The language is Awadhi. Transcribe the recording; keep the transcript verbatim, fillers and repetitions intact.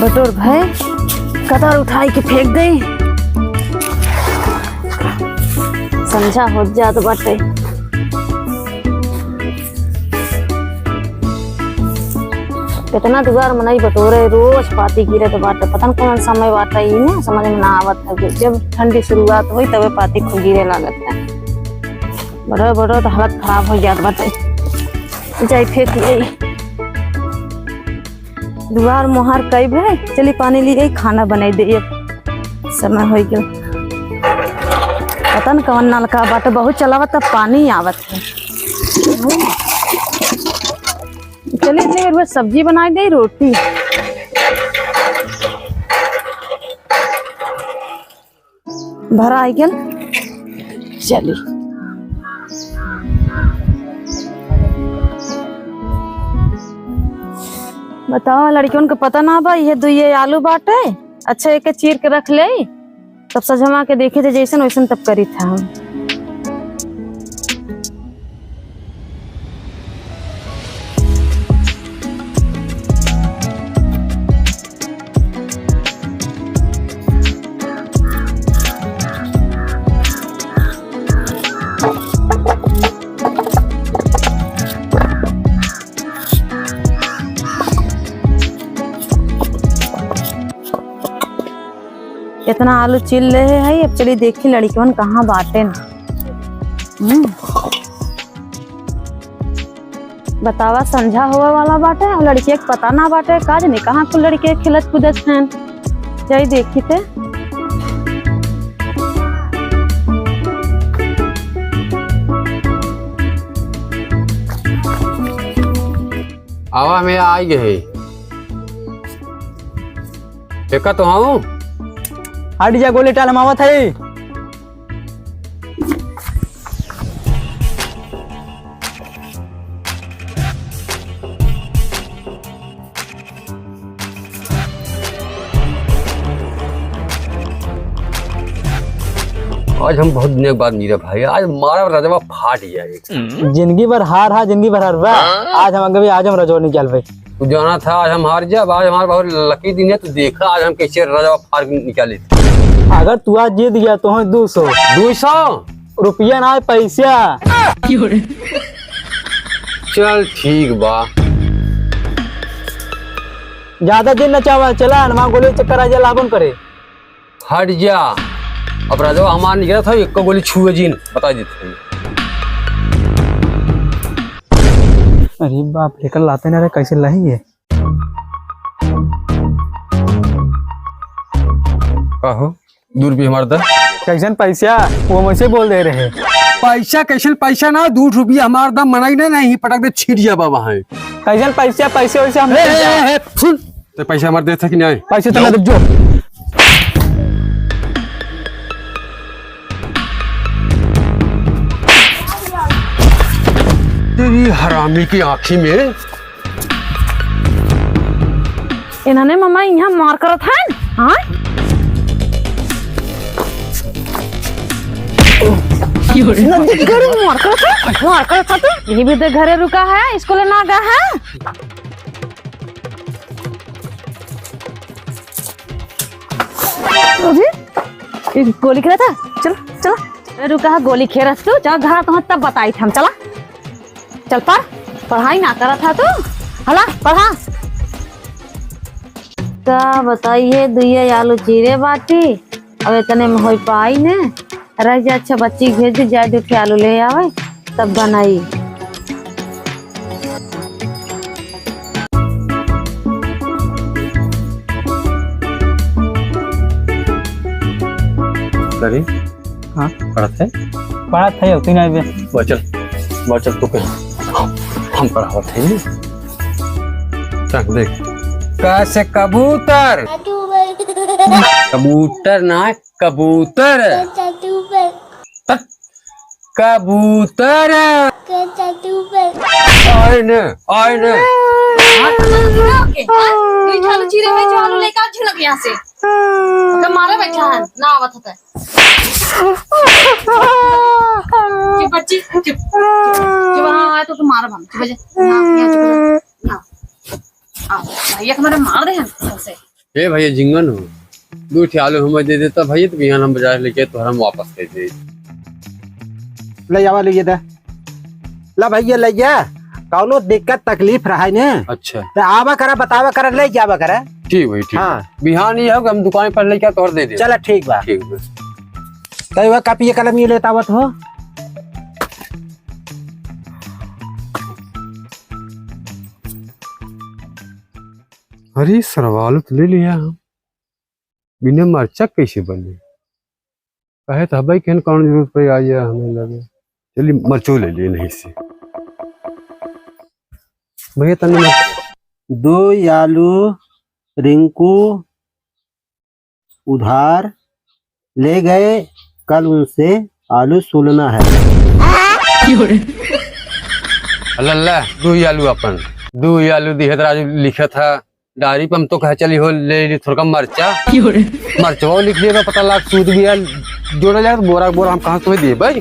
बटोर भय, कतर उठाई के फेंक दे। संझा हो जात बाटे। कितना दुआर मनई बटोरे, रोज पाती गिरत बाटे। पता न कौन समय बाटे, ई ना समझ में ना आवत है। जब ठंडी शुरुआत होई, तबे पाती खूब गिरे लागत है। बटोर, बटोर तो हालत खराब हो जात बाटे। जाई फेंक ले। दुआर मोहार कई भय, चली पानी लिए, खाना बनाई दे। अब समय हो गया, पता न कौन नलका बाटे, बहुत चलावत, तब पानी आवत है। चली इतनी देर में सब्जी बनाई दे, रोटी। भरा आई गेल। चली। बताओ, लड़कियों को पता ना बा, ये दुइये आलू बाटे, अच्छा, एके चीर के रख ले, तब सजमा के देखे थे जैसन वैसन तब करी था हम। इतना आलू छील ले है, अब चली देखी लड़कियन कहाँ बाटेन। हम्म। बतावा, संझा होवे वाला बाटे और लड़किया के पता ना बाटे, का जाने कहाँ कुल लड़किया खेलत कूदत हैं। जाई देखी ते। आवा, हम आई गए। देखा तो हूँ। हट जा गोली टाल, हम आवत है। आज हम बहुत दिन के बाद मिले भाई, आज मारा रजवा फाट गया एक। जिंदगी भर हार हा, जिंदगी भर हार बा। आज हम अगवे, आज हम रजवा निकाल भाई। तू जाना था आज हम हार जाब, आज हमारा बहुत लकी दिन है, तू देखा आज हम कैसे रजवा फाड़ के निकाले। अगर तू आज जीत गया तो है दो सौ। दो सौ? रुपया ना, पैसा। चल ठीक बा। ज्यादा दिन न चावा, चला ना, वहाँ गोली चक्कर आ जा, लाबन करे। हट जा। अब राजवा हमार निकलत है, एक गोली छुए जिन, बता देते हैं। अरे बाप रे, कल लाते ना रे, कैसे लाएंगे? कहो, दो रुपये हमार दा। कैसन पैसा? वो वैसे बोल दे रहे। पैसा कैसन पैसा ना, दो रुपया हमार दा, मनाई ना, नहीं पटक दे, छिड़ जा बाबा है। कैसन पैसा? पैसे वैसे हम ए, ए, ए, ए, सुन, ते पैसा हमार देत है कि नहीं? पैसे तो ना दे, जो। तेरी हरामी की आँखी में। इन्हने ममा इहाँ मार करत हैं, हाँ? नजदीक करे मार करत है, मार करत है तू। यही भी तो घरे रुका है, स्कूल ना गया है। अरे, ये गोली खेला था। चल, चल। अरे रुका है, गोली खेलस तू। चल घर तो तब बताई थे हम। चला, चल पढ़। पढ़ाई ना करत है तू। हला, पढ़ा। का बताइए, दुइये आलू चीरे बाटी। अब इतने में होई पाई ने। रह जा, अच्छा बच्ची के भेज दे, जाए दो ठे आलू ले आवे, तब बनाई। अरे, हाँ? पढ़त है? पढ़त है, होती नहीं बे। बचल, बचल तू के हम पढ़ावत है। चल देख। क से कबूतर। कबूतर ना, कबूतर। कबूतर। आए ने, आए ने। हाँ, हाँ, हाँ, ओके, हाँ। तू ही आलू चीरे में जो आलू लेकर झिनक यहाँ से। तो मारे बैठा है, ना आवत होता है। चुप बच्ची, चुप, चुप, चुप, हाँ, हाँ, तो, तो मारब हम, चुप हो जा, ना, यहाँ चुप हो जा, ना। आ, भैया तुम्हारे मार दे हैं, सबसे। ए भइया, झिंगन हो, दुइ ठे आलू हमें दे देता भइया, तो बिहान हम बजार लेके तोहरा हम वापस कर दे। ले आवा, ले ये दे। ला भइया, ले जा। कौनो दिक्कत तकलीफ रहा है ने? अच्छा। तो आवा करा, बतावा करा, ले जावा करा। ठीक भाई, ठीक। हाँ। बिहान ही हो, हम दुकान पर लेके तोहर दे दे। चला, ठीक बा। ठीक बा। तो वह कापी कलम ये लेता आवत हो। अरे सरवा, आलू तो ले लिया हम, बिना मरचा कैसे बने? कहे तो हबाई कहन कौन जरूरत पड़ी आ जाए हमें लगे। चलिए मरचो ले लिए नहीं से। भइया तन्ने मर- दो आलू रिंकू उधार ले गए, कल उनसे आलू सुलना है। अल्लाह, अल्लाह, दो ही आलू अपन, दो ही आलू दिहे त राजू लिखत है डायरी पे, हम तो कहे चली हो ले ली थोड़का मरचा। मरचवा लिख लिया, पता लाग सूद भी है, जोड़ा जाए तो बोरा बोरा हम कहाँ से तुम्हें दिए भाई।